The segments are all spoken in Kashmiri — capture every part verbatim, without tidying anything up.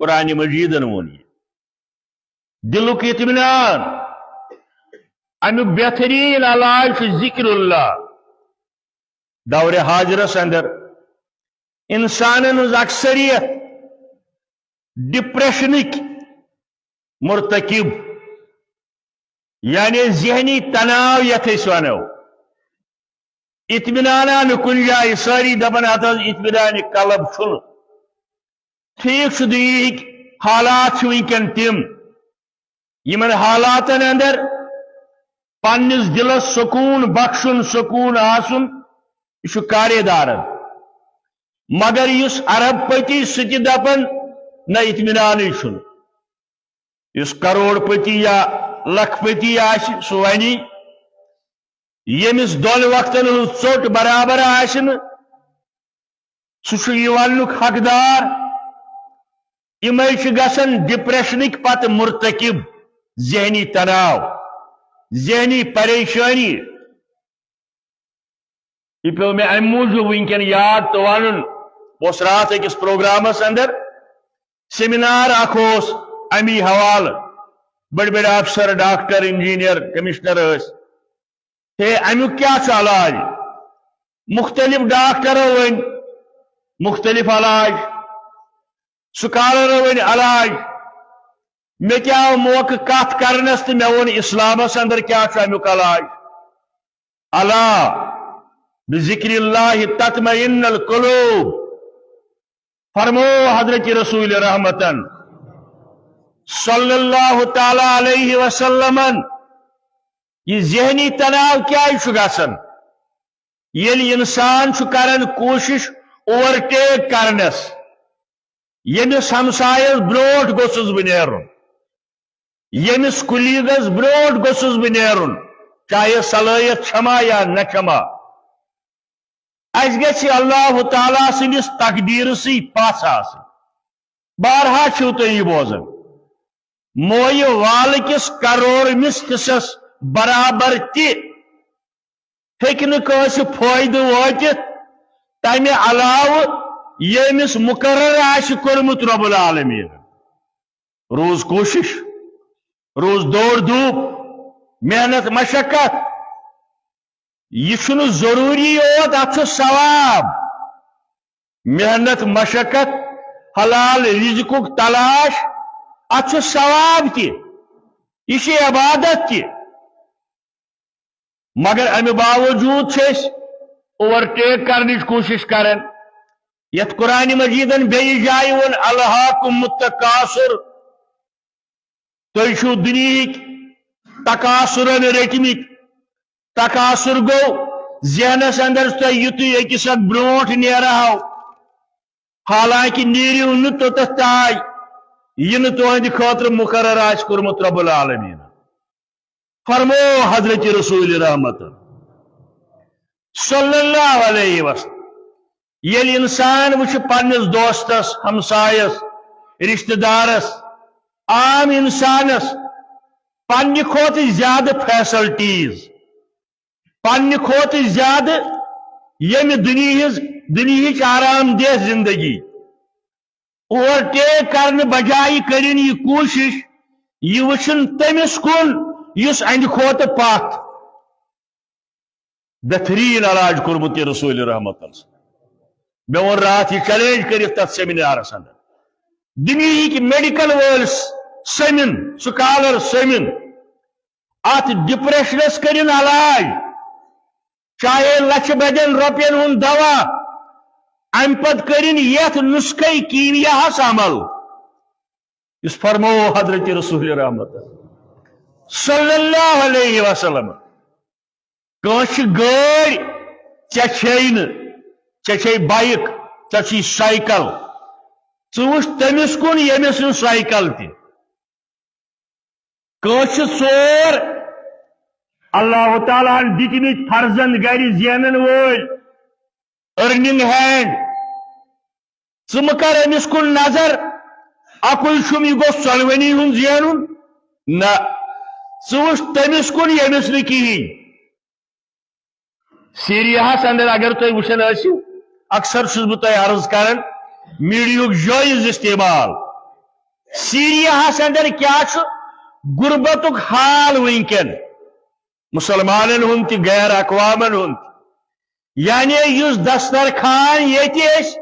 قرآن مجیدن ووٚن یہِ۔ دِلُک اطمینان، اَمیُک بہتریٖن علاج چھُ ذکر اللہ۔ دورِ حاضرس اندر انسانن ہٕنٛز اکثریت ڈپریشنٕکۍ مرتکب، یعنی ذہنی تناو یتھ أسۍ ونو، اطمینانہ نہٕ کُنہِ جایہِ، سٲری دپان ہتہٕ حظ اطمینان قلب چھُنہٕ۔ ٹھیک چھُ، دُنیہٕکۍ حالات چھِ وٕنکیٚن تِم، یِمن حالاتن اندر پننِس دِلس سکوٗن بخشُن، سکوٗن آسُن، یہِ چھُ کارے دارن۔ مگر یُس ارب پتی، سُہ تہِ دپان نہ اطمینانٕے چھُنہٕ۔ یُس کروڑ پتی یا لکھ پتی آسہِ، سُہ ونہِ، ییٚمِس دۄن وقتن ہٕنٛز ژوٚٹ برابر آسہِ نہٕ، سُہ چھُ یہِ وننُک حقدار۔ یِمے چھِ گژھان ڈپریشنٕکۍ پتہٕ مرتکب، ذہنی تناو، ذہنی پریشٲنی۔ یہِ پیوٚو مےٚ امہِ موٗجوٗب وٕنکیٚن یاد تہٕ ونُن۔ بہٕ اوسُس راتھ أکِس پروگرامس اندر، سیمینار اکھ اوس امی حوالہٕ، بٔڑۍ بٔڑۍ افسر، ڈاکٹر، انجینئر، کمشنر ٲسۍ۔ ہے، امیُک کیٛاہ چھُ علاج؟ مختلف ڈاکٹرو ؤنۍ مختلف علاج، سکالرو ؤنۍ علاج۔ مےٚ تہِ آو موقعہٕ کتھ کرنس تہٕ مےٚ ووٚن اسلامس اندر کیٛاہ چھُ امیُک علاج۔ الا بذکر اللہ تطمئن القلوب۔ فرمو حضرت رسول رحمتن صلی اللہ تعالی علیہ وسلمن، یہِ ذہنی تناو کیٛازِ چھُ گژھان؟ ییٚلہِ انسان چھُ کران کوٗشش اوورٹیک کرنس، ییٚمِس ہمسایس برونٛٹھ گوٚژھُس بہٕ نیرُن، ییٚمِس کُلیٖگس برونٛٹھ گوٚژھُس بہٕ نیرُن، چاہے صلٲحیت چھما یا نہ چھما، اسہِ گژھِ اللہ تعالیٰ سٕنٛدِس تقدیٖرٕ سۭتۍ پژھ آسٕنۍ۔ بارہا چھِو تُہۍ یہِ بوزان، مویہِ والہٕ کِس کروڑمِس حصس برابر تہِ ہیٚکہِ نہٕ کٲنٛسہِ فٲیدٕ وٲتِتھ، تمہِ علاوٕ ییٚمِس مُقرر آسہِ کوٚرمُت رب العالمین۔ روٗز کوٗشِش، روٗز دور دھوپ، محنت مشقت۔ یہِ چھُنہٕ ضروٗری یوت، اتھ چھُ ثواب۔ محنت مشقت، حلال رزقُک تلاش، اتھ چھُ ثواب تہِ، یہِ چھِ عبادت تہِ۔ مگر امہِ باوجود چھِ أسۍ اوورٹیک کرنٕچ کوٗشش کران۔ یتھ قرآن مجیدن بیٚیہِ جایہِ ووٚن، الہاکم التکاثر، تُہۍ چھِو دُنیہٕکۍ تکاثرن رٔٹمٕتۍ۔ تکاثر گوٚو ذہنس اندر تُہۍ یُتُے أکِس اکھ برونٛٹھ نیرہو، حالانکہ نیرِو نہٕ توٚتتھ تام، یہِ نہٕ تُہنٛدِ خٲطرٕ مُقرر آسہِ کوٚرمُت رب العالمین۔ فرمو حضرت رسول رحمت صلی اللہ علیہ وسلم، ییٚلہِ انسان وٕچھِ پننِس دوستس، ہمسایس، رشتہٕ دارس، عام انسانس پننہِ کھۄتہٕ زیادٕ فیسلٹیز، پننہِ کھۄتہٕ زیادٕ ییٚمہِ دُنیہٕچ، دُنیہٕچ آرام دہ زندگی اوورٹیک کرنہٕ بجایہِ کٔرِن یہِ کوٗشش، یہِ وٕچھِن تٔمِس کُن یُس اَنہِ کھۄتہٕ پتھ۔ بہترین علاج کوٚرمُت یہِ رسول رحمت۔ مےٚ ووٚن راتھ یہِ چیلنج کٔرِتھ تتھ سیمینارس اندر، دُنیہٕکۍ میڈیکل وٲلۍ سٔمِن، سکالر سٔمِن، اتھ ڈپریشنس کٔرِن علاج، چاہے لچھِ بدٮ۪ن رۄپین ہُنٛد دوا، امہِ پتہٕ کٔرِن یتھ نسخے کیمیاہس عمل، یُس فرموو حضرت رسول رحمت صلی اللہ علیہ وسلم۔ کٲنٛسہِ چھِ گٲڑۍ، ژےٚ چھیٚے نہٕ، ژےٚ چھے بایِک، ژےٚ چھُے سایکل، ژٕ وٕچھ تٔمِس کُن ییٚمِس نہٕ سایکل تہِ۔ کٲنٛسہِ چھِ ژور اللہ تعالیٰ ہن دِتمٕتۍ فرزند گرِ زینن وٲلۍ، ارننگ ہینڈ۔ ژٕ مہٕ کر أمِس کُن نظر، اکُے چھُم، یہِ گوٚژھ ژۄنوٕنی ہُنٛد زینُن۔ نہ، ژٕ وٕچھ تٔمِس کُن ییٚمِس نہٕ کِہیٖنۍ۔ سیریاہس اندر اگر تُہۍ وٕچھان ٲسِو، اکثر چھُس بہٕ تۄہہِ عرض کران، میڈیہُک جٲیز استعمال، سیریاہس اندر کیا چھُ غربتُک حال وٕنکٮ۪ن، مسلمانن ہُنٛد تہِ غیر اقوامن ہُنٛد تہِ؟ یعنی یُس دسترخوان ییٚتہِ أسۍ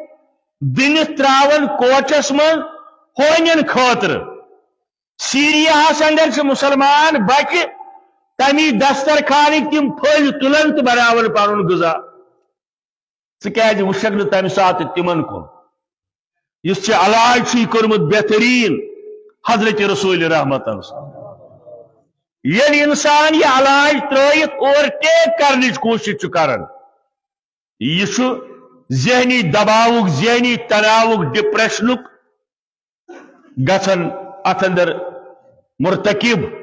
بِنِتھ تراون کوچس منٛز ہونٮ۪ن خٲطرٕ، سیریاہس اندر چھِ مسلمان بچہِ تمی دسترخانٕکۍ تِم پھٔلۍ تُلان تہٕ بناوان پنُن غذا۔ ژٕ کیازِ وٕچھکھ نہٕ تمہِ ساتہٕ تِمن کُن؟ یُس ژےٚ علاج چھُے کوٚرمُت بہتریٖن، حضرت رسول رحمتن صلی اللہ علیہ وسلم۔ ییٚلہِ انسان یہِ علاج ترٲیِتھ اوور ٹیک کرنٕچ کوٗشِش چھُ کران، یہِ چھُ ذہنی دباوُک، ذہنی تناوُک، ڈپریشنُک گژھان اتھ اندر مرتکب۔